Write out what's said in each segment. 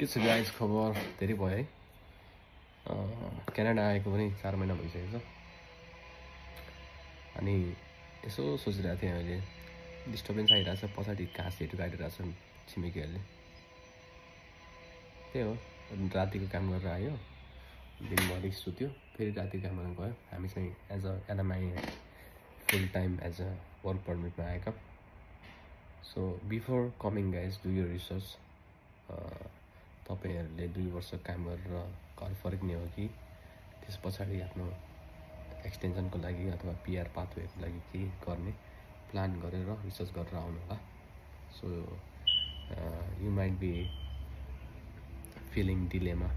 के छ गाइज खबर धेरै भयो है। क्यानाडा आएको पनि 4 महिना भइसकेको छ। अनि यसो सोचिरहेको थिएँ, अहिले डिस्टर्बेन्स आइरहेको छ, पछाडि घाँसहरू काटिरहेको छन् छिमेकीहरूले। त्यही हो, रातिको काम गरेर आयो, दिनभरि सुत्यो, फेरि राति काम गर्न गयो। हामी चाहिँ as a LMI full time as a work पर्मिटमा आएका। So before coming guys do your research. तपाईहरुले 2 वर्ष काम गरेर घर फर्किने हो कि त्यस पछाडि आफ्नो एक्सटेन्सनको लागि अथवा पीआर पाथवेको लागि के गर्ने प्लान गरेर रिसर्च गरेर आउनु होला। So you might be feeling dilemma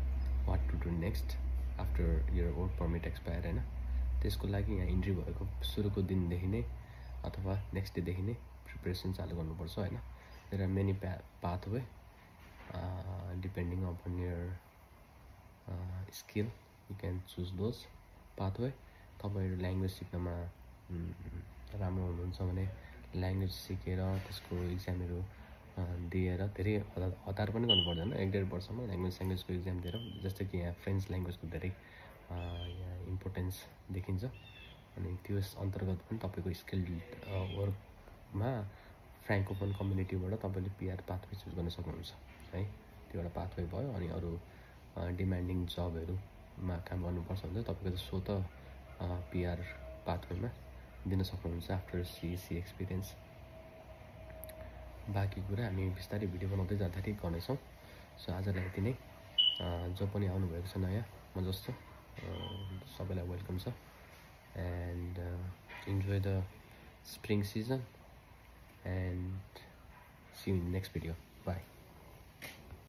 what to do next after your work permit expire हैन। त्यसको लागि यहाँ इन्ट्री भएको सुरुको दिनदेखि नै अथवा नेक्स्ट डेदेखि नै प्रिपरेसन चालु गर्नुपर्छ हैन। There are many pathway depending upon your skill you can choose those pathway। तपाईहरु ल्याङ्ग्वेज सिक्नमा राम्रो हुनुहुन्छ भने ल्याङ्ग्वेज सिकेर त्यसको इक्जामहरु दिएर धेरै हतार पनि गर्नु पर्दैन। 1.5 वर्षमा ल्याङ्ग्वेजको इक्जाम दिएर, जस्तै कि यहाँ फ्रेन्च ल्याङ्ग्वेजको धेरै यहाँ इम्पोर्टेन्स देखिन्छ। अनि त्यस अन्तर्गत पनि तपाईको स्किल वर्कमा फ्र्याङ्कोफोन कम्युनिटीबाट तपाईले पीआर पाथवे चुज गर्न सक्नुहुन्छ है। त्यो एउटा पाथवे भयो। अनि अरु डिमान्डिङ जबहरुमा काम गर्नुपर्छ भने तपाईको त सो त पीआर पाथवेमा दिन सक्नुहुन्छ आफ्टर सीईसी एक्सपिरियन्स। बाँकी कुरा हामी बिस्तारै भिडियो बनाउँदै जाँदाखेरि गर्नेछौँ। सो आजलाई यति नै। जो पनि आउनु भएको छ नयाँ म जस्तो सबैलाई वेलकम छ। And enjoy the spring season and see you in next video. By.